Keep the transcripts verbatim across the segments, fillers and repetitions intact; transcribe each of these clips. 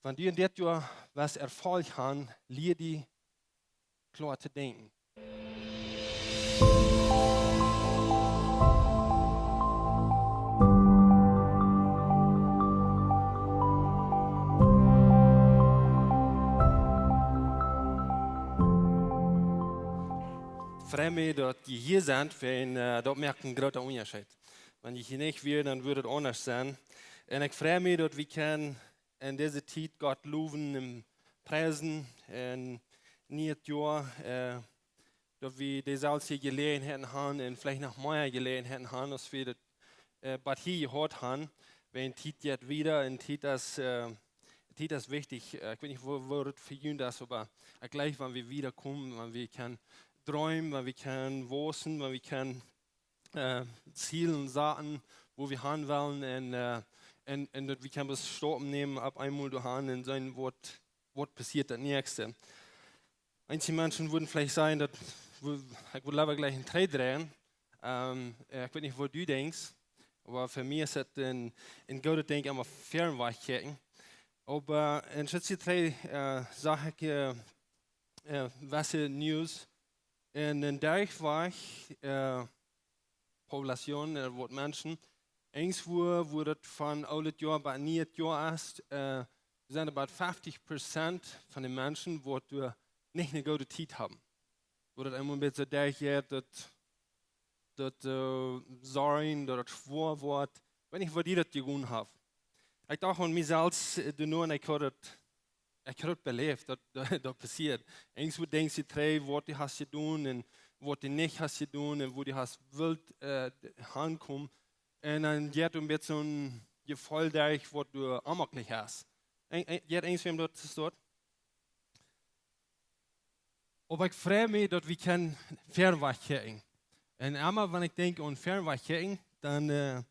Wan du en dit Joa west Erfolg han, lia die kloa to denkjen. Frei mie, daut jie hia sent, wiels, äh, daut moakt een groota Unjascheet. Wan jie hia nich wieren, dan wudd et aundasch sennen. Un ekj frei mie, daut wie kjennen en dise Tiet Gott lowen un priesen un nie daut Joa, äh, daut wie deeselwje Jeläajenheiten haben un veleicht noch mea Jeläajenheiten haben, aus wie daut, äh, bat hia jehaut haben. Wiels Tiet jeit wieda un Tiet es, äh, Tiet es wichtich. Äh, ekj weet nich, woo, woo daut fa junt es, oba ekj jleew, wan wie wieda komen, wan wie kjennen dreemen, wan wie kjennen wausen, wan wie kjennen äh, Ziele saten, wua wie han wellen un, äh, un, un daut wie kjennen Staupen nämen, opp eemol doa han un seenen, waut, waut passieet daut näakjste. Eenje Menschen wudden veleicht sajen, daut, wo-, ekj wudd leewa jlikj een Dreh dreien. Ähm, äh, ekj weet nich, waut du denkjst, oba fa mie es et een, een goodet Dinkj, emma ver wajch kjikjen. Oba en Schutz dree, äh, sach ekj, äh, äh, waut News en, en Derchwajch, äh, Population, äh, waut Menschen, eenswua, wua daut von oolet Joa bat nieet Joa es, äh, sent about fifty percent von de Menschen, waut doa nich eene goode Tiet haben. Wua daut eemol een bät derchjeit, daut, daut, äh, Sorjen, daut et schwoa woat. Ekj weet nich, waut die daut jegonen haft. Ekj docht aun mie selfst, äh, doano un ekj haud daut ekj haud daut beläft, daut, daut, daut passieet. Eenswua denkjst du dree, waut du hast jedonen un waut du nich hast jedonen un wua du hast wult, äh, hankomen. Un dan jeit een bät soon Jefeel derch, waut du onjemakjlich hast. En, en, jeit eenswäm daut soo? Oba ekj frei mie, daut wie kjennen ver wajch kjikjen. Un emma, wan ekj denkj aun ver wajch kjikjen, dan, äh,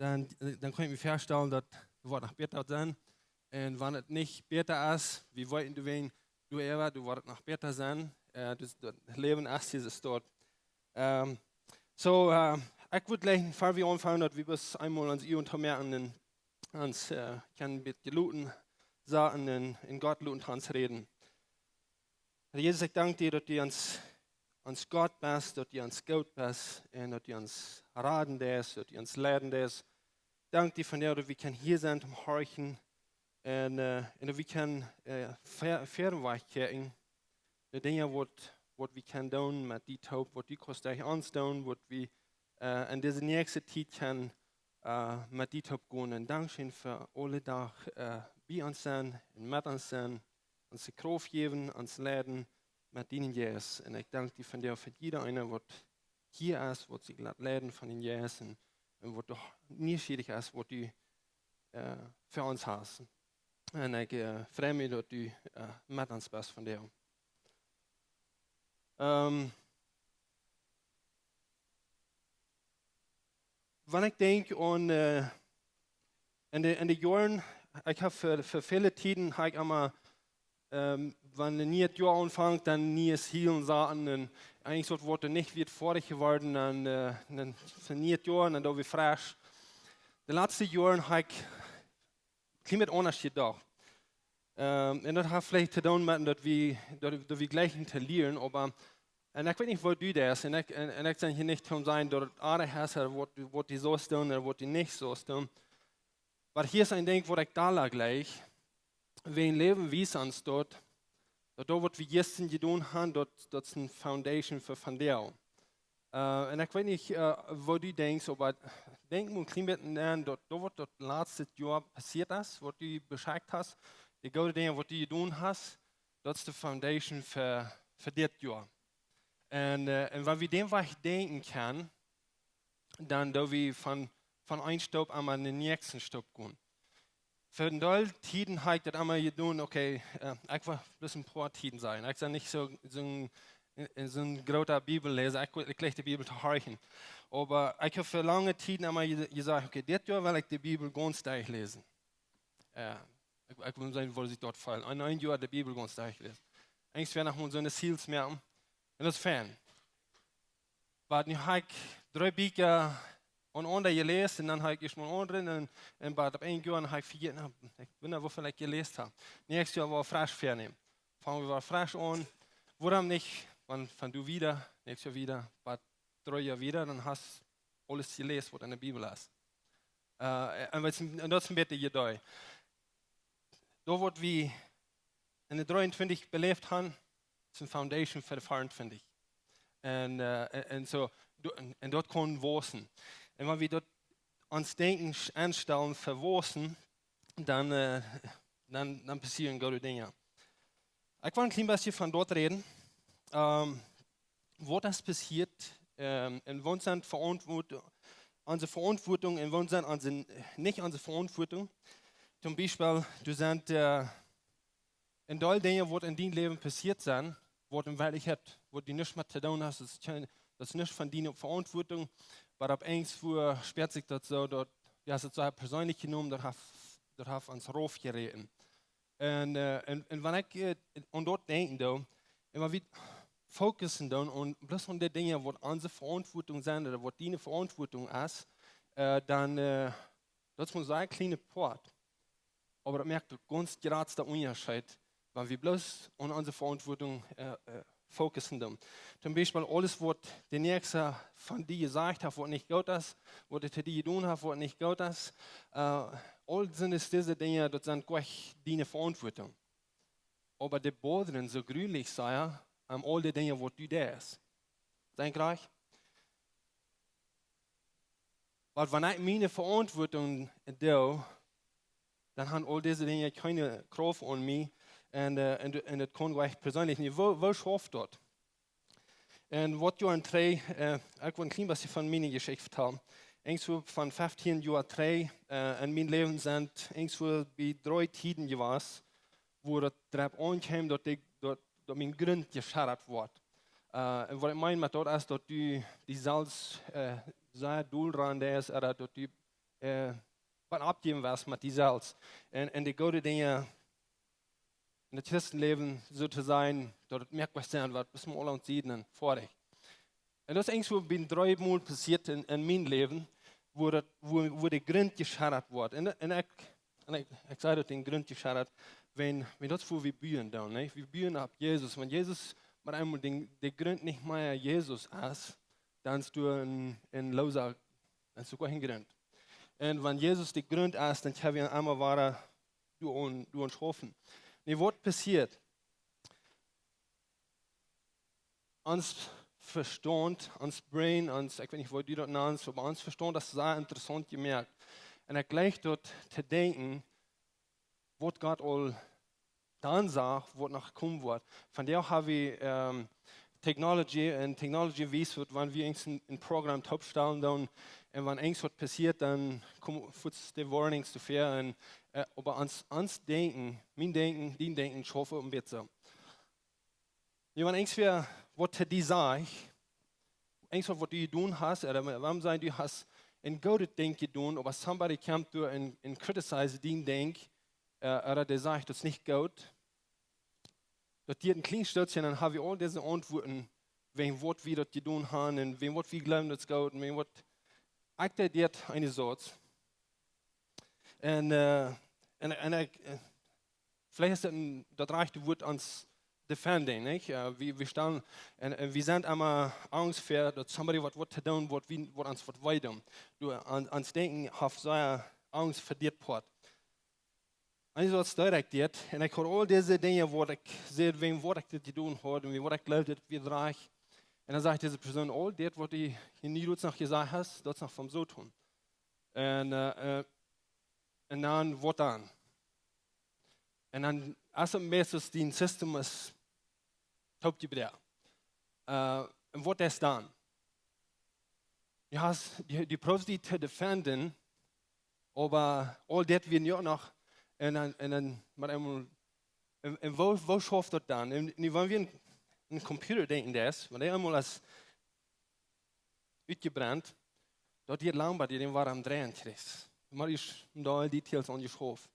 dan, dan kaun ekj mie väastalen, daut et woat noch bäta sennen. Un wan et nich bäta es, wie weeten, du wen, du Eva, du woascht noch bäta sennen. Äh, dus daut Läwen es dise Staut. Ähm, soo, äh, ekj wudd jlikj, ver wie aunfangen, daut wie bloos eemol ons Uagen toomoaken un ons, äh, kjennen een bät jeloten saten un, un Gott loten ons räden. Herr Jesus, ekj dank die, daut du ons, ons Gott best, daut du ons goot best un daut du ons raden deist, daut du ons leiden deist. Dank die von die, daut wie kjennen hia sennen, om horchen un, äh, un daut wie kjennen, äh, ver-, ver wajch kjikjen. De Dinja, waut, waut wie kjennen doonen met die toop, waut du kaust derch ons doonen, waut wie, äh, en dise näakjste Tiet kjennen, äh, met die toop gonen. Un dankscheen fa aule Doag, äh, bie ons sennen un met ons sennen, ons de Krauft jäwen, ons leiden met dienen Jeist. Un ekj dank die von die fa jieda eena, waut hia es, waut sikj lat leiden von dän Jeist un, un waut doch nieschierich es, waut du, äh, fa ons hast. Un ekj, äh, frei mie, daut du, äh, met ons best von die. Ähm, wan ekj denkj aun, äh, en de, en de Joaren, ekj hab fa, fa väle Tieden, hab ekj emma, ähm, wan een nieet Joa aunfangt, dan niee Ziele saten un eejentlich waut, waut doa nich wia foadich jeworden, dan, äh, dan fa nieet Joa un dan doa wia fresch. De latste Joaren hab ekj kjlien bät aundasch jedocht. Ähm, un daut haft veleicht to doonen met daut wie, daut, daut wie jleichen to lieren, oba, un ekj weet nich, woo du daut deist, un ekj, un, un ekj sie hia nich om to sajen, daut et aundasch es, ooda waut, waut du sust doonen, ooda waut du nich sust doonen. Oba hia es een Dinkj, waut ekj doa jleich, wie em Läwen wiesen ons daut, daut doa, waut wie jistren jedonen haben, daut, daut es eene Foundation fa vondoag. Äh, un ekj weet nich, äh, woo du denkjst, oba denkj mau een kjlien bät aun daut, daut waut daut latste Joa passieet es, waut du beschekjt hast, de goode Dinja, waut du jedonen hast, daut es de Foundation fa, fa dit Joa. Un, äh, un wan wie dän Wajch denkjen kjennen, dan doo wie von, von eene Staup emma aun de näakjste Staup gonen. Fa een Deel Tieden hab ekj daut emma jedonen, okay, äh, ekj well bloos een poa Tieden sennen. Ekj sie nich soo, soo'n, soo'n groota Bibelläsa, ekj, ekj jleich de Bibel to horchen. Oba ekj hab fa lange Tieden emma je-, jesajcht, okay, dit Joa well ekj de Bibel gaunz derchläsen. Äh, ekj, ekj well seenen, woo sikj daut felt. En een Joa de Bibel gaunz derchläsen. Eejentlich wia noch mol soone Ziele moaken. Un daut es fein. Oba nu hab ekj dree Bieekja aun aundre jeläst un dan hab ekj ieescht mol aundre un, un bie opp een Joa un hab ekj vejäten, na, ekj wunda woo väl ekj jeläst hab. Näakjstet Joa wada fresch väanämen. Fang wie wada fresch aun. Wuarom nich, wan, wan du wieda, näakjstet Joa wieda, bie dree Joa wieda, dan hast aules jeläst waut enne Bibel es. Äh, un, waut, un daut es een bät de Idee. Daut waut wie enne dreeuntwintich beläft haben, es een Foundation fa de veeauntwintich. Un, äh, un, un soo, du- un, un daut kaun wausen. Un wan wie daut ons Denkjen sch- enstalen fa wausen, dan, äh, dan, dan passieren goode Dinja. Ekj well een kjlien bät von daut räden. Ähm, waut es passieet, ähm, un waut sent Veauntwuat- onse Veauntwuatunk un waut sent onse, nich onse Veauntwuatunk. Toom Biespel, du sent, äh, een Deel Dinja waut en dien Läwen passieet sent, waut en Werkjlichkjeit, waut du nuscht met to doonen hast, daut es kjeen, daut es nuscht von diene Veauntwuatunk, oba opp eemol spieet sikj daut soo, daut, jo, es daut soo perseenlich jenomen, daut haft, daut haft ons rauf jeräten. Un, äh, un, un wan ekj, äh, aun daut denkjen doo, un wan wie fokussen doonen aun, bloos aun de Dinja waut onse Veauntwuatunk sent, ooda waut diene Veauntwuatunk es, äh, dan, äh, daut es mau soo een kjliena Poat. Oba daut moakt dän gaunz jratsten Unjascheet, wan wie bloos aun onse Veauntwuatunk, äh, äh, fokussen doonen. Toom Biespel aules waut de Näakjsta von die jesajcht haft, waut nich goot es, waut hee to die jedonen haft, waut nich goot es. Äh, aul sent es dise Dinja, daut sent goanich diene Veauntwuatunk. Oba dee bothern soo jreslich sea aun aul dee Dinja waut du deist. Denkj jlikj. Oba wan ekj miene Veauntwuatunk doo, dan haben aul dise Dinja kjeene Krauft aun mie. Un, äh, un, un daut kaun goanich perseenlich nich. Woo, woo schauft daut? Un waut jo een Trei, äh, ekj well een kjlien bät von miene Jeschicht vetalen. Eenswua von feftieen Joa trigj, äh, en mien Läwen sent eenswua bie dree Tieden jewast, wua daut dropp aunkjeem, daut ekj, daut, daut mien Grunt jeschaudat wort. Äh, un waut ekj meen met daut es, daut du die selfst, äh, sea dol ran deist, ooda daut du, äh, waut aufjäwen west met die selfst. Un, un de goode Dinja en daut Christenläwen soo to sennen, daut et mea kjemt sennen, waut best mau aul aun sieden un foadich. Un daut es eenswua bie dree Mol passieet en, en mien Läwen, wua daut, wua, wua de Grunt jeschaudat wort. Un, un ekj, un ekj, ekj saj daut, dän Grunt jeschaudat, wan, wan daut es wua wie buen doonen, nä? Wie buen opp Jesus. Wan Jesus mau eemol dän, de Grunt nich mea Jesus es, dan es doa een, een loosa, dan es doa kjeen Grunt. Un wan Jesus de Grunt es, dan kjenn wie emma wada doa aun, doa aun schaufen. Nä, waut passieet? Ons Vestaunt, ons Brain, ons, ekj weet nich woo du daut nanst, oba ons Vestaunt es sea interessaunt jemoakt. Un ekj jleich doa to denkjen, waut Gott aul dan sach, waut noch komen woat. Vondoag hab wie, ähm, Technology, un Technology wiest, waut, wan wie een, een Programm toopstalen doonen, un wan irjent waut passieet, dan komen fuaz de Warnings doafäa. Un, äh, oba ons, ons Denkjen, mien Denkjen, dien Denkjen, schauft een bät soo. Nä, wan irjent wäa waut to die sajcht, irjent waut, waut du jedonen hast, ooda wuarom sent du hast een goodet Dinkj jedonen, oba somebody kjemt doa un, un criticize dien Dinkj, äh, ooda dee sajcht, daut es nich goot. Daut diet een kjlien Stootje, dan hab wie aul dise Auntwuaten, wäajen waut wie daut jedonen haben un wäajen waut wie jleewen, daut es goot, un wäajen waut, ekj deed dit eene Sort. Un, äh, un, un ekj, äh, veleicht es daut een, daut rajchte Wuat, ons defending, nich? Äh, wie, wie staan un, un wie sent emma angst fa daut somebody waut, waut to doonen, waut wie, waut ons waut wee doonen. Du, aun, ons Denkjen haft sea angst fa dit Poat. Un soo es daut ekj dit. Un ekj haud aul dise Dinja, waut ekj säd, wäajen waut ekj dit jedonen haud, un wäajen waut ekj jleewd, dit wia rajcht. Un dan sajcht dise Persoon, aul dit, waut du hia nu noch jesajcht hast, daut es noch vom Soton. Un, äh, äh, un dan, waut dan? Un dan, aus et meist es, dien System es toopjebroaken. Äh, un waut es dan? Du hast, du, du proowst die to defenden, oba aul dit wia nu uk noch, un dan, un dan, mau eemol, un, un woo, woo schauft daut dan? Un nu, wan wie aun, aun Computer denkjen, daut es, wan dee eemol es utjebrent, daut diet lang bat du dän wada aum Dreien kjrichst. Mau es doa aul details aunjeschauft.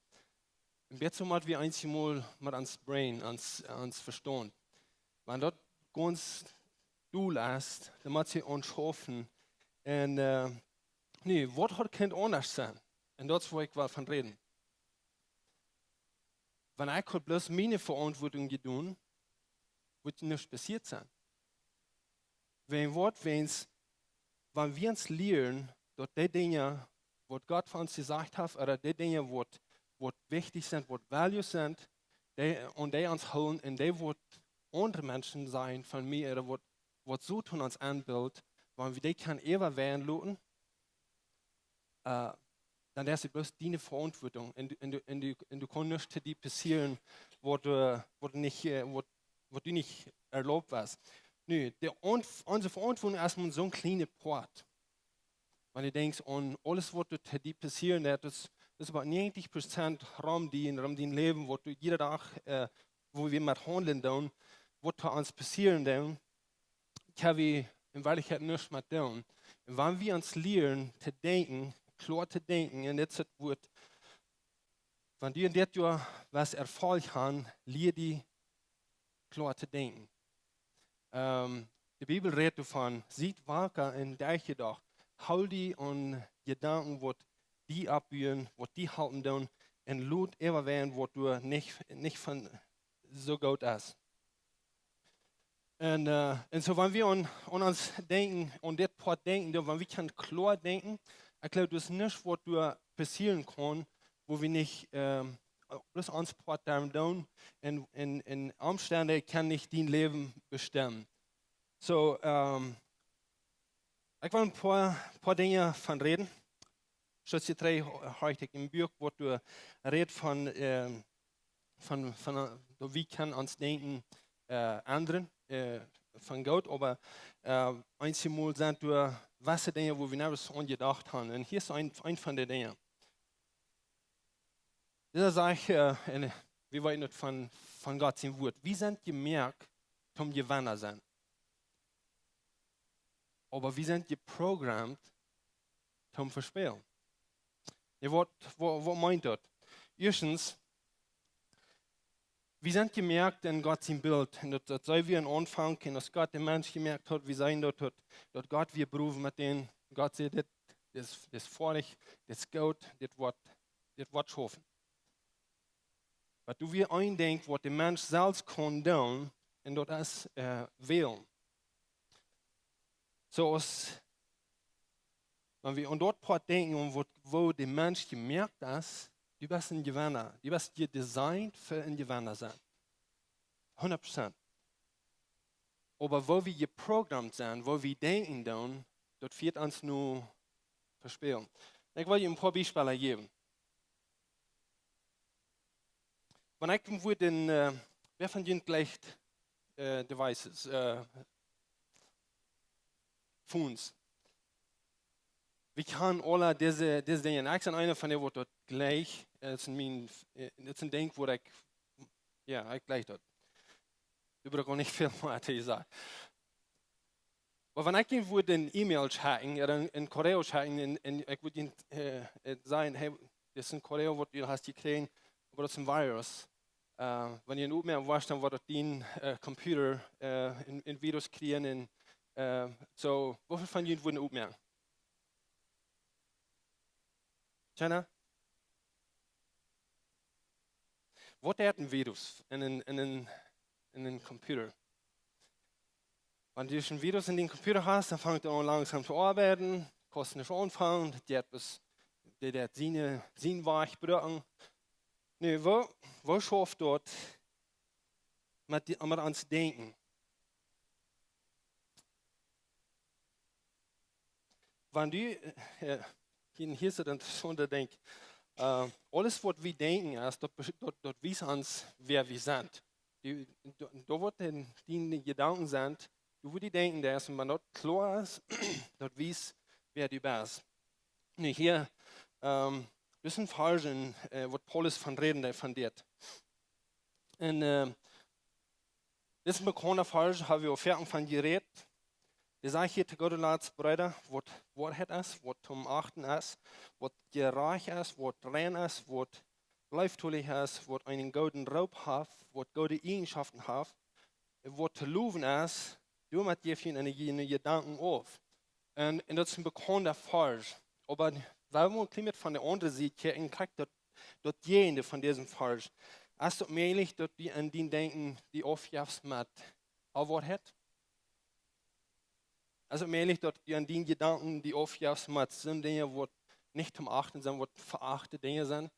Un bät soo mott wie eenjemol met ons Brain, ons, ons Vestaunt. Wan daut gaunz dol es, dan mott wie aunschaufen. Un, äh, Nu, waut haud kunt aundasch sennen? Un daut es, wua ekj well von räden. Wan ekj haud bloos miene Veauntwuatunk jedonen, wudd nuscht passieet sennen. Wäajen waut? Wäajen, wan wie ons lieren, daut dee Dinja, waut Gott fa ons jesajcht haft, ooda dee Dinja, waut, waut wichtich sent, waut values sent, dee, aun dee ons hoolen un dee, waut aundre Menschen sajen von mie, ooda waut, waut Soton ons enbilt, wan wie dee kjennen äwawäajen loten, äh, dan es daut bloos diene Veauntwuatunk. Un, un, un, un du kaust nich to die passieren, waut, äh, waut nich, äh, waut, waut die nich erlaubt es. Nu, de, on-, onse Veauntwuatunk es mau soon kjliena Poat. Wan du denkjst aun aules, waut to die passieren deit, daut es, daut es about negentig Prozent rom die un rom dien Läwen, waut du jieda Dach, äh, wua wie met haundlen doonen, waut to ons passieren deit, kjenn wie en Werkjlichkjeit nuscht met doonen. Un wan wie ons lieren to denkjen, kloa to denkjen, un dit es daut Wuat, wan du en dit Joa waut Erfolg hast, lia die kloa to denkjen. Ähm, de Bibel rät doavon, sie wak un denkj jedoch, hool die aun Jedanken, waut die oppbuen, waut die halpen doonen, un lot äwawäajen, waut du nich, nich von soo goot es. Un, äh, un soo, wan wie aun, aun ons denkjen, aun dit Poat denkjen, dan wan wie kjennen kloa denkjen, ekj jleew, daut es nuscht, waut doa passieren kaun, wua wie nich, ähm, bloos ons Poat doaräwa doonen un, un, un Omstend kjennen nich dien Läwen bestemmen. Soo, ähm, ekj well en poa, poa Dinja von räden. Soo aus jie trigj horcht ekj en Buak, waut doa rät von, ähm, von, von, äh, daut wie kjennen ons Denkjen, äh, endren, äh, von Gott, oba, äh, eenjemol sent doa jewesse Dinja, wua wie nich aun jedocht haben. Un hia es een, een von de Dinja. Dit sajcht, äh, un wie weeten daut von, von Gott sien Wuat. Wie sent jemoakt toom Jewenna sennen. Oba wie sent jeprogrammt toom vespälen. Un waut, waut, waut meent daut? Ieeschtens, wie sent jemoakt en Gott sien Bilt. Un daut, daut säd wie aum Aunfank, un aus Gott dän Mensch jemoakt haud, wie säden daut, daut, daut Gott wia brow met dän, Gott säd, dit, dit es, dit es foadich, dit es goot, dit woat, dit woat schaufen. Oba doa wia een Dinkj, waut de Mensch selfst kaun doonen, un daut es, äh, wälen. Soo aus, wan wie aun daut Poat denkjen, aun waut, woo de Mensch jemoakt es, du best een Jewenna. Du best jedesignt fa een Jewenna sennen. Hundat Prozent. Oba woo wie jeprogrammt sent, woo wie denkjen doonen, daut fieet ons no vespälen. Ekj well junt en poa Biespels jäwen. Wan ekj wudd en, äh, wäa von junt jlikjt, äh, Devices, äh, Phones? Wie kjennen aula dise, dise Dinja. Ekj sie eena von dee, waut daut jlikjt, äh, daut es mien, äh, daut es een Dinkj, wua ekj, jo, ekj jlikj daut. Doa bruck ekj uk nich väl mea to sajen. Oba wan ekj junt wudd een E-Mail schekjen, ooda een, een Correo schekjen, un, un ekj wudd junt, äh, äh, sajen, hey, dit es een Correo, waut du hast jekjräajen, oba daut es een Virus. Äh, wan du daut oppmoaken wurscht, dan woat daut dien, äh, Computer, äh, een, een Virus kjrieen un, äh, soo, woo väl von junt wudden oppmoaken? Kjeena? Waut es een Virus en een, en een, en een Computer? Wan du een Virus en dien Computer hast, dan fangt hee aun langsom to oabeiden, kaust nich aunfangen, daut jeit bloos, dee, dee siene, sienen Wajch brucken. Nu, woo, woo schauft daut met die, met ons Denkjen? Wan du, äh, hia, hia es daut een interessaunta Dinkj. Äh, aules waut wie denkjen, es daut, daut, daut wiest ons, wäa wie sent. Du, du, du waut en diene Jedanken sent, du waut du denkjen deist, un wan daut kloa es, daut wiest, wäa du best. Nu hia, ähm, daut es een Varsch, äh, waut Paulus von räden deed, von dit. Un, äh, dit es een bekaunda Varsch, hab wie aul foaken von jerät. Dee sajcht hia to Gott un latst, Breeda, waut Woarheit es, waut toom achten es, waut jerajcht es, waut rein es, waut leeftolich es, waut eenen gooden Roop haft, waut goode Eijenschaften haft, waut to lowen es, doamet jäft jie en june Jedanken auf. Un, un daut es een bekaunda Varsch. Oba wan wie een kjlien bät von de aundre Sied kjikjen, kjikj daut, daut Jäajendeel von disen Varsch. Es daut mäajlich, daut du en dien Denkjen die aufjefst met Onwoarheit? Es daut mäajlich, daut du en dien Jedanken die aufjefst met soone Dinja, waut nich to achten sent, waut veachte Dinja sent?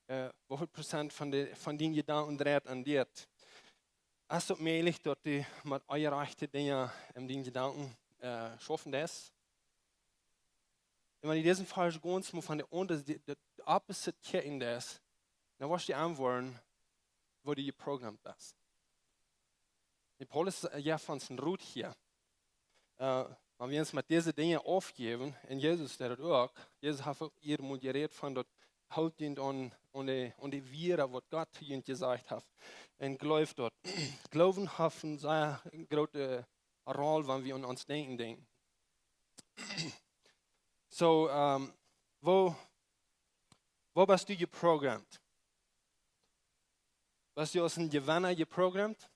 Äh, woo väl Prozent von de, von dien Jedanken dreit aun dit? Es daut mäajlich, daut du met onjerajchte Dinja en dien Jedanken, äh, schaufen deist? Un wan du disen Varsch gaunz mol von de aundre, de, de opposite kjikjen deist, dan woascht du aunwoaren, woo du jeprogrammeet best. Un Paulus, äh, jeft ons een Rot hia. Äh, wan wie ons met dise Dinja aufjäwen, un Jesus deed daut uk, Jesus haft uk hia mol jerät von daut, hoolt junt aun, aun de, aun de Wieed, waut Gott to junt jesajcht haft. Un jleeft daut. Gloowen haft eene sea groote Roll, wan wie aun ons Denkjen denkjen. So, ähm, woo, woo best du jeprogrammeet? Best du aus een Jewenna jeprogrammeet?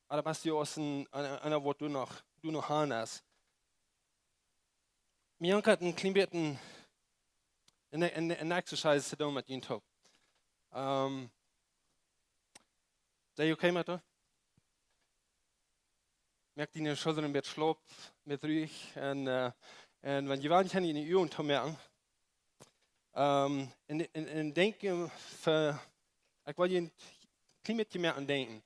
Ooda best du aus een, een, een, waut du noch, du noch aun hast? Mie haft een kjlien bät een, een, een, een Exercise to doonen met junt uk. Ähm, Sent jie okay met daut? Moakt diene Schullren een bät schlaup, een bät ruich. Un, äh, un wan jie wellen, kjenn jie de Uagen toomoaken. Ähm, un, un, un denkj, äh, fa, ekj well junt een kjlien bät mea aun denkjen.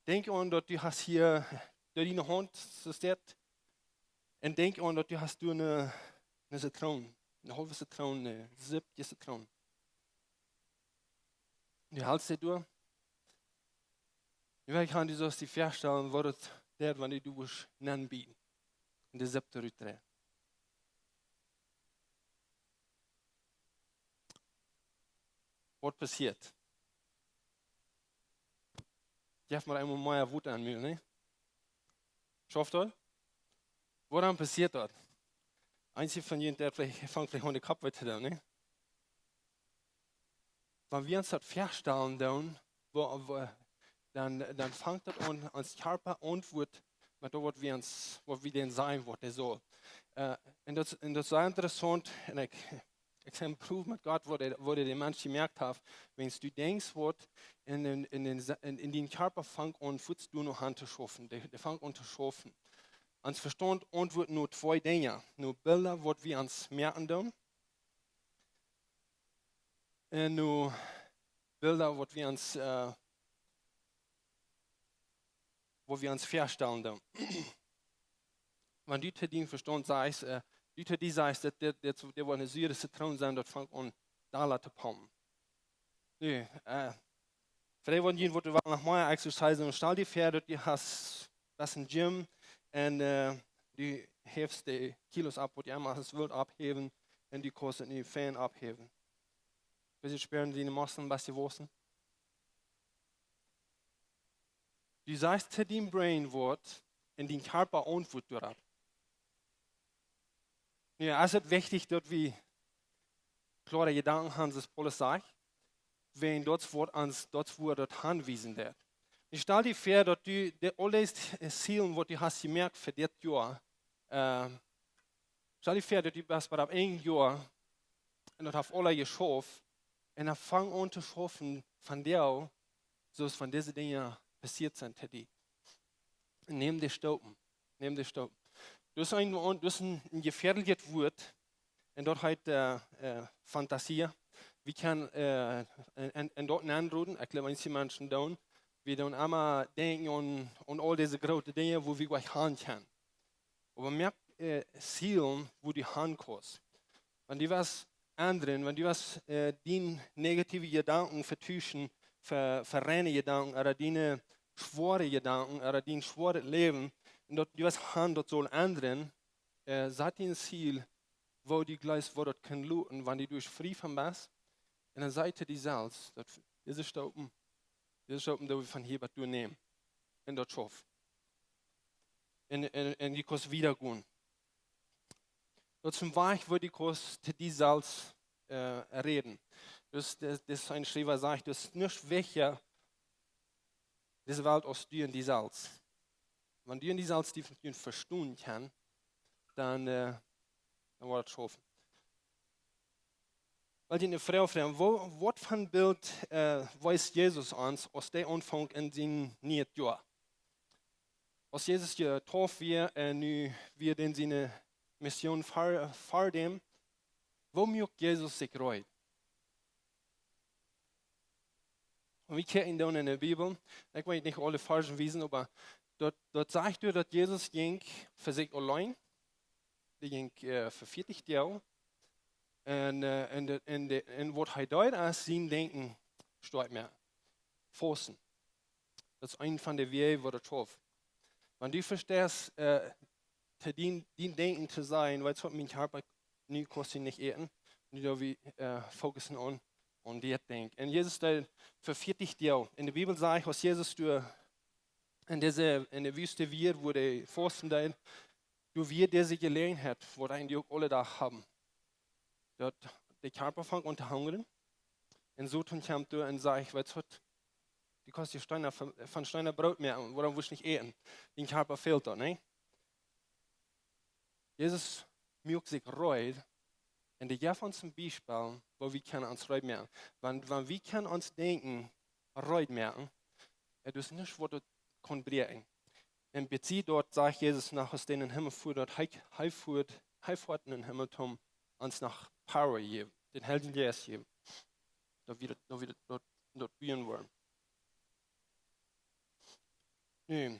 Denkj aun daut du hast hia, daut diene Haunt soo steit. Un denkj aun daut du hast, du, eene, eene Zitroon, eene haulwe Zitroon, een Sippje Zitroon. Du halst dee doa. Nu well ekj aun die soo aus die väastalen, waut daut deit, wan du doa wurscht nenbieten un de Sipp doa rutdreien. Waut passieet? Jeff mau eemol mea Wota aun mie, nä? Schauft daut? Wuarom passieet daut? Eenje von junt, dee veleicht, fangt veleicht aun de Kopp wee to doonen, nä? Wan wie ons daut väastalen doonen, woo, woo, dan, dan fangt daut aun, ons Kjarpa auntwuat met daut, waut wie ons, waut wie dän sajen, waut dee saul. Äh, un daut, un daut es sea interessaunt, un ekj, ekj sie een Proof met Gott, woo dee, woo dee dän Mensch jemoakt haft. Wan du denkjst waut, en, en, en dän Sa-, en, en dien Kjarpa fangt aun, fuaz doano aun to schaufen. Dee, dee fangt aun to schaufen. Ons Vestaunt auntwuat no twee Dinja. No Bilda, waut wie ons moaken doonen, un no Bilda, waut wie ons, äh, waut wie ons väastalen doonen. Wan du to dien Vestaunt sajchst, äh, du to die sajchst, daut dit, dit, dit woat eene sure Zitroon sennen, daut fangt aun dolla to pompen. Nu, äh, veleicht woaren jie woaren noch mea Exercise doonen. Stal die väa, daut du hast, best em Gym un, äh, du häfst de Kilos opp, waut du emma hast wult opphäwen, un du kaust et nu fein opphäwen. Best du spieren, diene Muskeln best du wausen? Du sajchst to dien Brain waut un dien Kjarpa auntwuat doaropp. Nu, es et wichtich, daut wie kloare Jedanken haben, soo aus Paulus sajcht, wan daut woat ons, daut woat daut aunwiesen daut. Nu stal die väa, daut du de, aul dee Ziele, waut du hast jemoakt fa dit Joa, äh, stal die väa, daut du best bie daut eene Joa un daut haft aula jeschauft, un dan fang aun to schaufen von doa, soo aus wan dise Dinja passieet sent to die. Nemm dee Staupen. Nemm dee Staupen. Daut es een, daut es een, een jefäadlichet Wort. Un daut heet, äh, äh, Fantasie. Wie kjennen, äh, en, en, en daut nenroden, ekj jleew, eenje Menschen doonen. Wie doonen emma denkjen aun, aun aul dise groote Dinja, wua wie goanich han kjennen. Oba moak, äh, Ziele, wua du han kaust. Wan du waut endren, wan du waut, äh, diene negative Jedanken vetuschen, fa, fa reine Jedanken, ooda diene schwoare Jedanken, ooda dien schwoaret Läwen, un daut du waut han, daut saul endren, äh, sat die een Ziel, wua du jleefst, wua daut kaun loten, wan du doa frie von best. Un dan saj to die selfst, daut dise Staupen, dise Staupen, daut wie von hia waut doonen nämen. Un daut schauft. Un, un, un du kaust wieda gonen. Daut es een Wajch, wua du kaust to die selfst, äh, räden. Dus, daut, daut es een Schriewa sajcht, daut es nuscht wichtja, dise Welt, aus du en die selfst. Wan du en die selfst die, die vestonen kaust, dan, äh, Dan woat daut schaufen. Well ekj eene Froag froagen, woo, waut fa een Bilt, äh, wiest Jesus ons aus dee aunfangt en sien nieet Joa? Aus Jesus jedoft wia un nu wia en siene Mission ver-, ver däm, woo muak Jesus sikj reed? Un wie kjikjen dan en de Bibel, ekj well nich aule Varzen wiesen, oba daut, daut sajcht doa, daut Jesus jinkj fa sikj auleen, dee jinkj, äh, fa vieetich Doag. Un, äh, un, de, un, de, un waut hee deed, es sien Denkjen stoakj moaken. Fausten. Daut es eent von de Wäaj, waut daut schauft. Wan du vesteist, äh, to dien, dien Denkjen to sajen, weetst waut, mien Kjarpa, nu kaust du nich äten, nu doo wie, äh, focussen aun, aun dit Dinkj. Un Jesus deed fa vieetich Doag. En de Bibel sajcht, aus Jesus doa en dise, en de Wüste wia, wua hee fausten deed, doa wia dise Jeläajenheit, waut eejentlich uk aule Doag haben. Daut de Kjarpa fangt aun to hungren. Un Soton kjemt doa un sajcht: "Weetst waut, du kaust die Steena von, von Steena Broot moaken, wuarom wurscht nich äten? Dien Kjarpa fält daut, nä?" Jesus muak sikj reed un dee jeef ons een Biespel, woo wie kjennen ons reed moaken. Wan, wan wie kjennen ons Denkjen reed moaken, daut es nuscht, waut daut kaun bräakjen. Un bie daut sajcht Jesus, no aus hee en dän Himmel fua, daut hee, hee fua, hee fua en dän Himmel, om ons noch Power jäwen, dän Heiljen Jeist jäwen. Daut wie daut, daut wie daut, daut, daut buen woaren. Nu,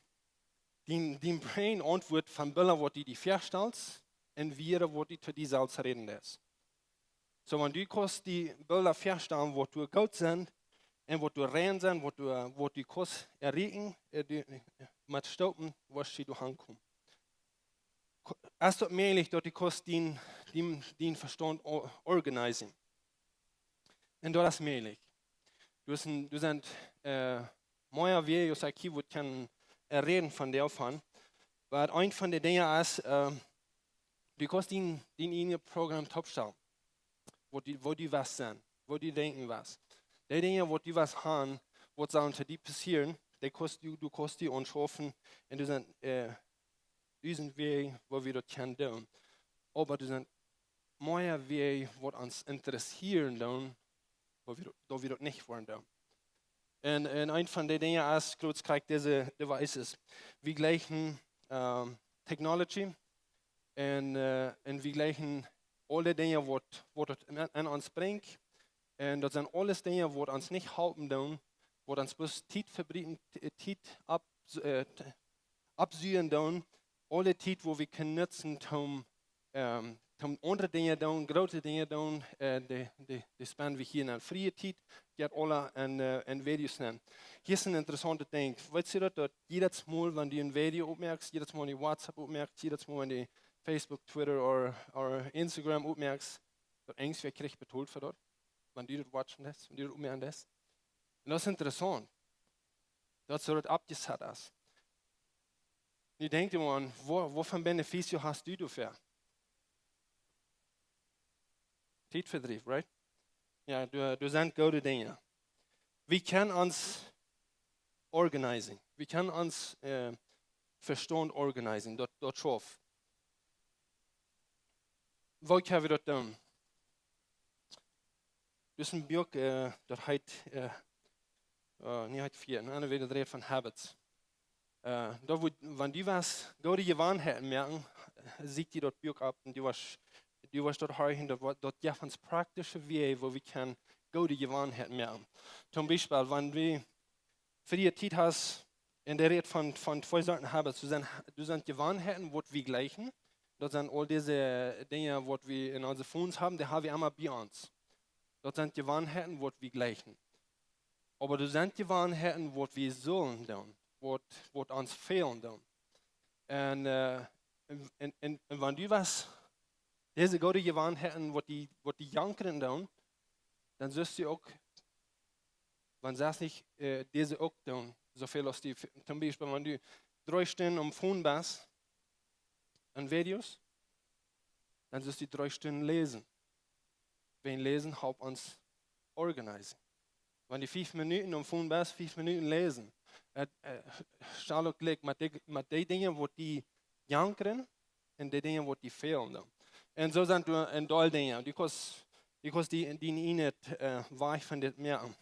dien, dien Brain auntwuat von Bilda, waut du die väastalst, un wieda, waut du to die selfst räden deist. Soo, wan du kaust die Bilda väastalen, waut doa goot sent, un waut doa rein sent, waut doa, waut du kaust erreichen, äh, du, äh, met Stopen, woascht du doa aunkomen. Ko-, es daut mäajlich, daut du kaust dien, dien, dien Vestaunt o-, organisieren? Un daut es mäajlich. Du hast een, du sent, äh, mea Wäaj, aus ekj hia wudd kjennen, äh, räden von doavon. Oba eent von de Dinja es, äh, du kaust dien, dien eejnet Programm toopstalen. Woo du, woo du west sennen, woo du denkjen west. Dee Dinja, waut du west han, waut sellen to die passieren, dee kaust du, du kaust die aunschaufen un du sent, äh, dusent Wäaj, woo wie daut kjennen doonen. Oba doa sent mea Wäaj, waut ons interessieren doonen, woo wie daut, woo wie daut nich woaren doonen. Un, un eent von de Dinja es, kloa, kjikj, dise devices. Wie jlikjen, ähm, Technology un, äh, un wie jlikjen aule Dinja, waut, waut daut en, en ons brinjt. Un daut sent aules Dinja, waut ons nich halpen doonen, waut ons bloos Tiet vebrieekjen, T-, Tiet opp-, äh, t-, oppsuen doonen, aule Tiet, waut wie kjennen nutzen, om, ähm, om aundre Dinja doonen, groote Dinja doonen, äh, dee, dee, dee spend wie hia en friee Tiet, jeit aula en, äh, en Videos nenn. Hia es een interessauntet Dinkj. Weetst du daut, daut jiedet Mol, wan du een Video opmoakst, jiedet Mol, wan du WhatsApp opmoakst, jiedet Mol, wan du Facebook, Twitter ooda, ooda Instagram opmoakst, daut irjentwäa kjricht betolt fa daut? Wan du daut watchen deist, wan du daut opmoaken deist? Un daut es interessaunt. Daut soo daut oppjesat es. Nu denkj die mol aun, woo, woo väl Beneficio hast du doafäa? Tietvedriew, right? Jo, doa, doa sent goode Dinja. Wie kjennen ons organisieren. Wie kjennen ons, äh, Vestaunt organisieren. Daut, daut schauft. Woo kjenn wie daut doonen? Doa es een Buak, äh, daut heet, äh, äh, nä, heet vea, nä, daut rät von habits. Äh, daut woat, wan du west goode Jewanheiten moaken, äh, sieekj die daut Buak opp un du woascht, du woascht daut horchen, daut woat, daut jeft ons praktische Wäaj, woo wie kjennen goode Jewanheiten moaken. Toom Biespel, wan wie frie Tiet hast, un dee rät von, von twee Sorten habits. Doa sent, doa sent Jewanheiten, waut wie jlikjen. Daut sent aul dise Dinja, waut wie en onse Phones haben, dee ha wie emma bie ons. Daut sent Jewanheiten, waut wie jlikjen. Oba doa sent Jewanheiten, waut wie sullen doonen, waut, waut ons fälen doonen. Un, äh, un, un, un, un wan du west dise goode Jewanheiten, waut die, waut die jankren doonen, dan sust du uk, wan sest nich, äh, dise uk doonen, soo väl aus die, toom Biespel, wan du dree Stunden aum Phone best, aun Videos, dan sust du dree Stunden läsen. Wan läsen halpt ons organisieren. Wan du fief Minuten aum Phone best, fief Minuten läsen. Äh, äh, stal uk jlikj met dee, met dee Dinja, waut die jankren, un dee Dinja, waut die fälen doonen. Un soo sent doa een Deel Dinja. Du kaust, du kaust die, die en een, äh, Wajch von dit moaken.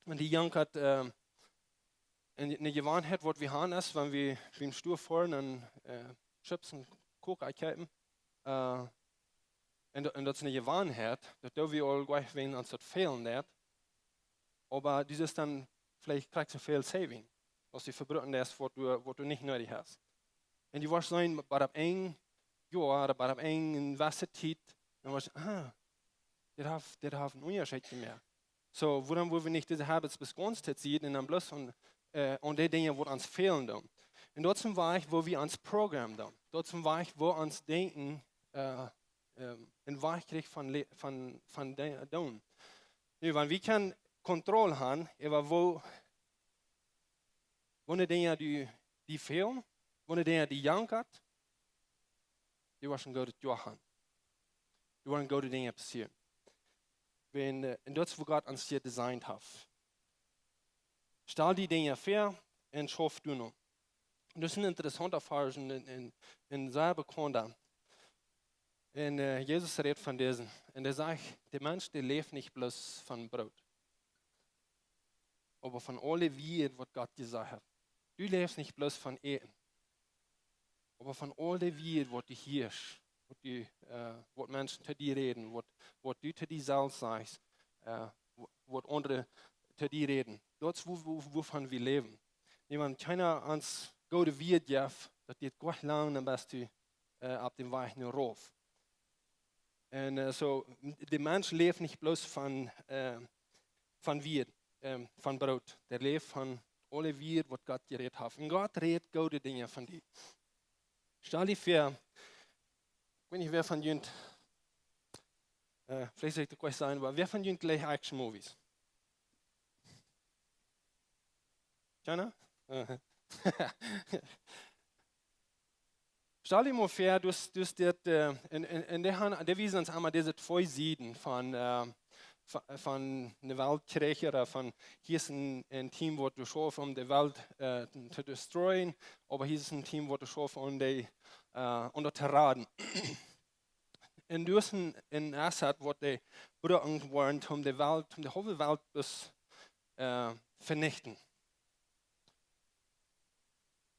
Un die jankat, äh, eene, eene Jewanheit, waut wie haben, es, wan wie biem Stua foaren un, äh, Chips un Coke kjeepen, äh, un, un daut es eene Jewanheit, daut doo wie aul jlikj, wan ons daut fälen deit. Oba du best dan veleicht krakjt soo väl saving, aus du vebruken deist, waut du, waut du nich needich hast. Un du woascht seenen, bie daut een Joa, ooda bie daut eene jewesse Tiet, dan woascht, ah, dit haft, dit haft eenen Unjascheet jemoakt. Soo, wuarom woa wie nich dise habits bloos gaunz Tiet seenen un dan bloos aun, äh, aun dee Dinja, waut ons fälen doonen? Un daut es een Wajch, woo wie ons Programm doonen. Daut es een Wajch, woo ons Denkjen, äh, ähm, een Wajch kjricht von le-, von, von de-, doonen. Nu, wan wie kjennen Kontroll haben äwa woo, woone Dinja die, die fälen, woone Dinja die jankat, du woascht een goodet Joa haben. Doa woaren goode Dinja passieren. Wan, äh, un daut es, woo Gott ons hia designt haft. Stal die Dinja väa un schauf doano. Un daut es een interessaunta Varsch en, en, en sea bekaunda. Un, äh, Jesus rät von disen. Un hee sajcht, de Mensch, dee läft nich bloos von Broot, oba von aule Wieed, waut Gott jesajcht haft. Du läfst nich bloos von Äten, oba von aul dee Wieed, waut du hieescht, waut du, äh, waut Menschen to die räden, waut, waut du to die selfst sajchst, äh, wa-, waut aundre to die räden. Daut es, woo, woo, wuavon wie läwen. Wan kjeena ons goode Wieed jeft, daut deit nich lang, dan best du, äh, opp dän Wajch no rauf. Un, äh, soo, de Mensch läft nich bloos von, äh, von Wieed, ähm, von Broot. Dee läft von aule Wieed, waut Gott jerät haft. Un Gott rät goode Dinja von die. Stal die väa, ekj weet nich, wäa von junt, äh, veleicht saul ekj daut jlikj sajen, oba wäa von junt jlikjt Action Movies? Kjeena? Äh. Stal die mol väa, du hast, du hast dit, äh, en, en, en dee han, dee wiesen ons emol dise twee Sieden von, äh, von, von de Weltkjrich, ooda von, hia es een, een Team, waut doa schauft, om de Welt, äh, to destroyen, oba hia es een Team, waut doa schauft, om dee, äh, om daut to raden. Un du hast een, een asset, waut dee brucken woaren, om de Welt, om de haulwe Welt bloos, äh, venichten.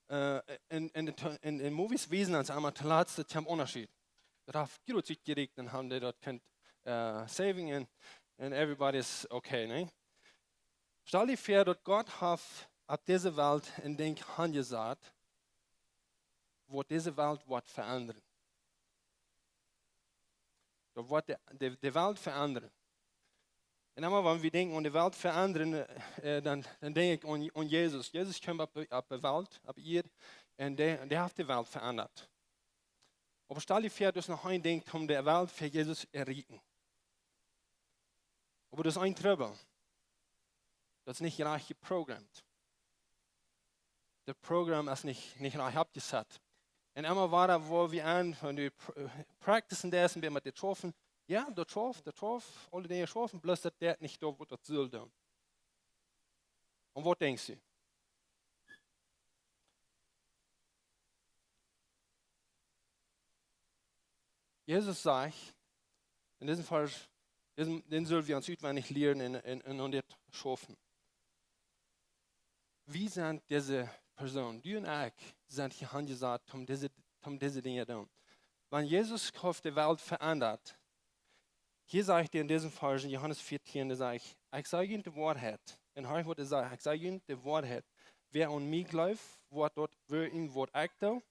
Äh, en, en, en, en Movies wiesen ons emol toolatst, daut kjemt Unjascheet. Daut haft jrod sikj jerieekjt un haben dee daut kunt, äh, saving un, un everybody's okay, nä? Stal die väa, daut Gott haft opp dise Welt een Dinkj hanjesat, waut dise Welt woat veendren. Daut woat de, de, de Welt veendren. Un emol, wan wie denkjen aun de Welt veendren, äh, dan, dan denkj ekj aun, aun Jesus. Jesus kjeem opp, opp de Welt, opp Ieed, un dee, dee haft de Welt veendat. Oba stal die väa, daut es noch een Dinkj, om de Welt fa Jesus erreichen. Oba daut es een Trubbel. Daut es nich rajcht jeprogrammt. Daut Programm es nich, nich rajcht oppjesat. Un emol wada, woo wie aun, wan du pr-, practicen deist, bie met dit schaufen. Jo, daut schauft, daut schauft, aule Dinja schaufen, bloos daut deit nich daut, waut daut saul doonen. Un waut denkjst du? Jesus sajcht, en disen Varsch, disen, dän sell wie ons utwendich lieren un, un, un aun dit schaufen. Wie sent dise Persoon? Du un ekj sent hia hanjesat, om dise, om dise Dinja doonen. Wan Jesus haft de Welt veendat, hia sajcht hee en disen Varsch en Johanes vieetieen, dee sajcht: "Ekj saj junt de Woarheit." Un hia woat jesajcht: "Ekj saj junt de Woarheit. Wäa aun mie jleeft, woat daut woakjen, waut ekj doo,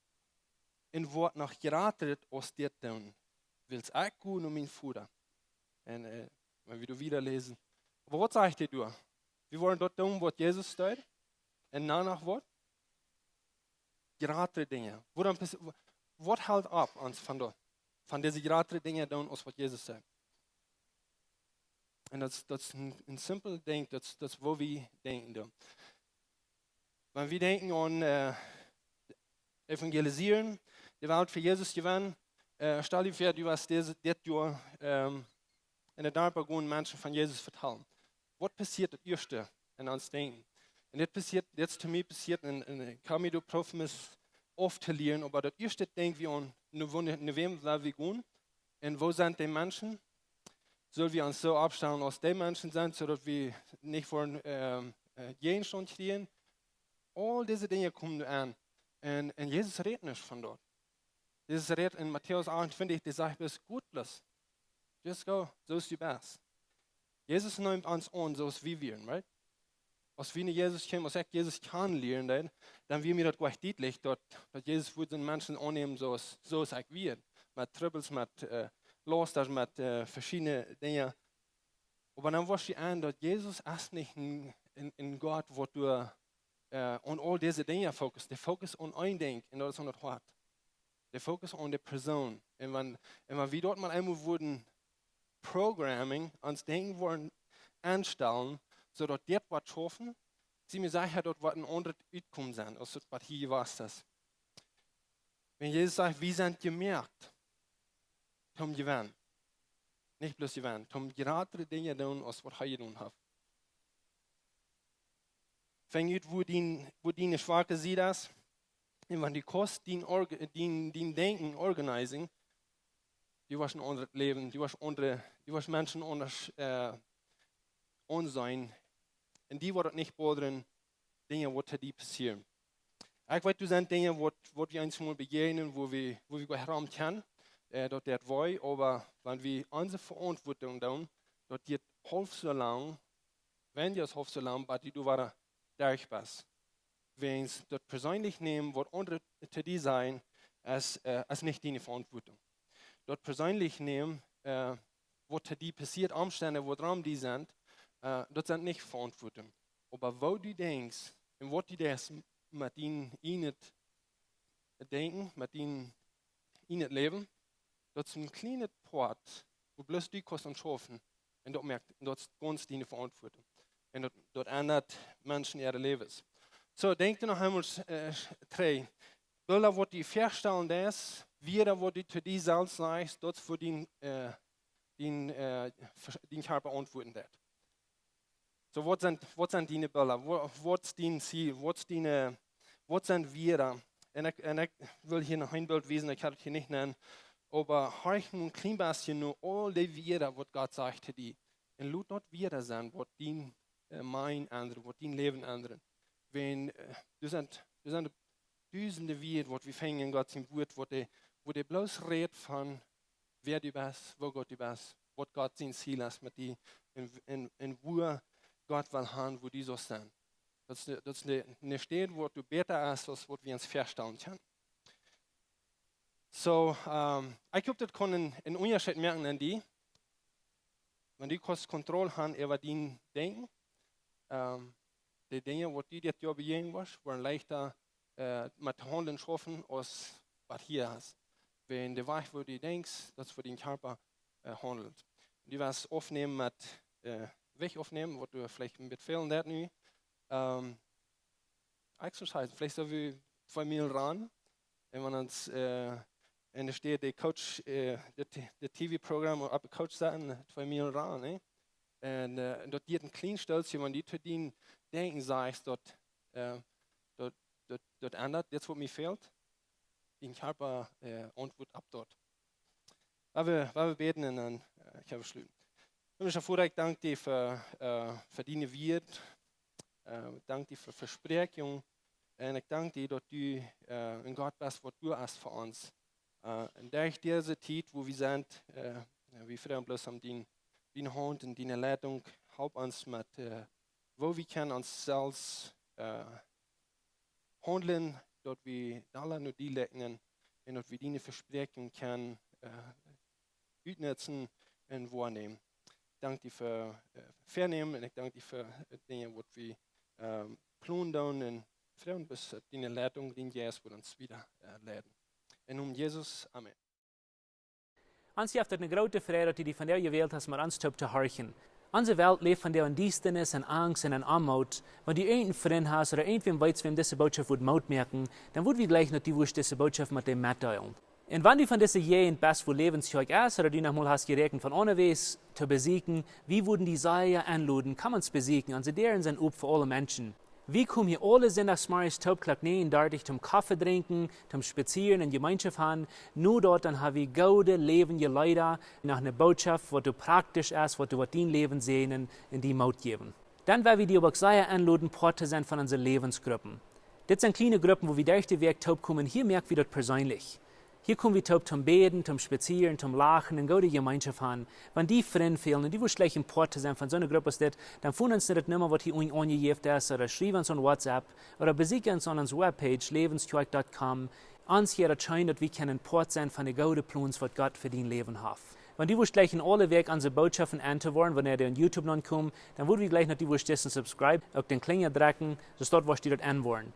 un woat noch jratret aus dit doonen, wiels ekj go no mienen Voda." Un, äh, wan wie doa wieda läsen. Oba waut sajcht hee doa? Wie woaren daut doonen, waut Jesus deed. Un doano waut? Jratre Dinja. Wuarom pas-, wa-, waut helt opp ons von daut, von dise jratre Dinja doonen, aus waut Jesus deed? Un daut es, daut es een, een simpel Dinkj, daut es, daut es, woo wie denkjen doonen. Wan wie denkjen aun, äh, evangelisieren, de Welt fa Jesus jewennen, äh, stal die väa, du woascht dit, dit Joa, ähm, en de Darpa gonen, Menschen von Jesus vetalen. Waut passieet daut ieeschte en ons Denkjen? Un dit passieet, dit es to mie passieet, un, un ekj hab mie doa prooft mie auftoläaren, oba daut ieeschte Dinkj, wie aun, no, wua, no wäm well wie gonen? Un woo sent dee Menschen? Sell wie ons soo oppstalen aus dee Menschen sent, soo daut wie nich woaren, ähm, äh, Jäajenstaunt kjrieen? Aul dise Dinja komen aun. Un, un Jesus rät nich von daut. Jesus rät en Matäus acht un twintich, dee sajcht: "Best gottlos. Just go, soo aus du best." Jesus nemt ons aun, soo aus wie wieren, right? Aus wie no Jesus kjeemen, aus ekj Jesus kjanen lieed, dan, dan wia mie daut jlikj dietlich, daut, daut Jesus wudd soone Menschen aunnämen, soo aus, soo aus ekj wia. Met Trubbels, met, äh, Laust, met, äh, veschiedne Dinja. Oba dan wudd ekj aun, daut Jesus es nich een, een, een Gott, waut doa, äh, aun aul dise Dinja fokust. Dee fokust aun een Dinkj, un daut es aun daut Hoat. Dee fokust aun de Persoon. Un wan, un wan wie daut mol eemol wudden programming, ons Denkjen wudden enstalen, soo daut dit woat schaufen, sie mie secha, daut woat een aundret Utkomen sennen, aus daut waut hia jewast es. Wan Jesus sajcht, wie sent jemoakt toom jewennen. Nich bloos jewennen, toom jratre Dinja doonen, aus waut hee jedonen haft. Finj ut, wua dien, wua diene schwake Sied es. Un wan du kaust dien org-, dien, dien Denkjen organizing, du woascht een aundret Läwen, du woascht aundre, du woascht Menschen aundasch, äh, aunseenen. Un die woat daut nich bodren, Dinja waut to die passieren. Ekj weet, doa sent Dinja waut, waut wie ons mol bejäajnen, wua wie, wua wie goa rom kjennen, äh, daut deit wee, oba wan wie onse Veauntwuatunk doonen, daut deit haulf soo lang, wan du es haulf soo lang, bat du doa wada derch best. Wiels daut perseenlich nämen, waut aundre to die sajen, es, äh, es nich diene Veauntwuatunk. Daut perseenlich nämen, äh, waut to die passieet, Omstend, waut rom die sent, äh, daut sent nich Veauntwuatunk. Oba woo du denkjst un waut du deist met dien ieejnet Denkjen, met dien ieejnet Läwen, daut es een kjlienet Poat, wua bloos du kaust aun schaufen. Un daut moakt, daut es gaunz diene Veauntwuatunk. Un daut, daut endat Menschen äare Läwes. Soo, denkj noch eemol, äh, trigj. Bilda waut du faststalen deist, Wieed waut du to die selfst sajchst, daut es woo dien, äh, dien, äh, Ver-, dien Kjarpa auntwuaden deit. Soo, waut sent, waut sent diene Bilda? Wa-, waut es dien Ziel? Waut es diene, waut sent Wieed? Un ekj, un ekj well hia noch een Bilt wiesen, ekj hab daut hia nich nenn. Oba horch mau een kjlien bät no aul dee Wieed, waut Gott sajcht to die. Un lot daut Wieed sennen, waut dien, äh, mind endren, waut dien Läwen endren. Wan, äh, doa sent, doa sent dusende Wieed, waut wie finjen en Gott sien Wuat, waut dee, wua dee bloos rät von wäa du best, woo goot du best, waut Gott sien Ziel es met die un, un, un wua Gott well han, wua du saust sennen. Daut es ne, daut es ne, ne Städ, wua daut bäta es, aus waut wie ons faststalen kjennen. Soo, ähm, ekj hop, daut kunn een, een Unjascheet moaken aun die. Wan du kaust Kontroll han äwa dien Denkjen, ähm, dee Dinja, waut die dit Joa bejäajnen woaren, woaren leichta, äh, met haundlen schaufen aus waut hia es. Wan de Wajch, woo du denkjst, daut es woo dien Kjarpa, äh, haundelt. Du woascht aufnämen met, äh, Jewicht aufnämen, waut du veleicht een bät fälen deist nu. Ähm, Exercise, veleicht soo aus twee Miel rannen. Un wan ons, äh, enne Städ de Coach, äh, de T-, de T V-Programm opp de Coach saten, twee Miel rannen, nä? Un, äh, daut diet een kjlien Stelzje, wan du to dien Denkjen sajchst, daut, äh, daut, daut, daut endat, daut es waut mie fält. Dien Kjarpa, äh, auntwuat opp daut. Lot wie, lot wie bäden un dan, äh, ekj hab jeschloten. Himlischa Voda, ekj dank die fa, äh, fa diene Wieed. Äh, ekj dank die fa Vespräakjunk. Un ekj dank die, daut du, äh, een Gott best, waut du hast fa ons. Äh, un derch dise Tiet, wua wie sent, äh, wie froagen bloos om dien, diene Haunt un diene Leitunk, help ons met, äh, woo wie kjennen ons selfst, äh, haundlen, daut wie dolla no die likjnen un daut wie diene Vespräakjunk kjennen, äh, utnutzen un woanämen. Ekj dank die fa, äh, Vespräakjunk un ekj dank die fa, äh, Dinja, waut wie, ähm, plonen doonen un froagen bloos, äh, diene Leitunk, dien Jeist woat ons wieda, äh, leiden. En Nomen Jesus, Amen. Ons jeft daut eene groote Freid, daut du die vondoag jewält hast, met ons toop to horchen. Onse Welt läft vondoag en Diestanis, en Angst un en Oamoot. Wan du eenen Frint hast ooda irjentwäm weetst, wäm dise Norecht wudd Moot moaken, dan wudd wie jlikjen, daut du wurscht dise Norecht met dee metdeelen. Un wan du von dise Jäajent best, wua Läwens Kjoakj es, ooda du noch mol hast jeräakjent von aundawäajes to besieekjen, wie wudden die sea enloden, komm ons besieekjen, onse Däaren sent op fa aule Menschen. Wie komen hia aule Sindachs zemorjes toop Klock näajen dartich toom Koffe drinkjen, toom spazieren un Jemeenschoft han. No daut dan ha wie goode läwendje Leeda, noch ne Bootschoft, waut doa praktisch es, waut doa woat dien Läwen säajnen un die Moot jäwen. Dan well wie die uk sea enloden, Poat to sennen von onse Läwensgruppen. Dit sent kjliene Gruppen, wua wie derch de Wäakj toop komen. Hia moak wie daut perseenlich. Hia kom wie toop toom bäden, toom spazieren, toom lachen un goode Jemeenschoft han. Wan die Frind fälen un du wurscht jleichen Poat to sennen von soone Grupp aus dit, dan foon ons no de Numma, waut hia unjen aunjejäft es, ooda schriew ons aun WhatsApp, ooda besieekj ons aun onse Webpage, läwenskjoakj dot com. Ons hia daut scheen, daut wie kjennen Poat sennen von de goode Plons, waut Gott fa dien Läwen haft. Wan du wurscht jleichen aule Wäakj onse Bootschoften enn to woaren, wanea dee aun YouTube nopp komen, dan wudd wie jleichen, daut du wurscht dissen subscribe, uk dän Klinja drekjen, soo daut wurscht du daut enn woaren.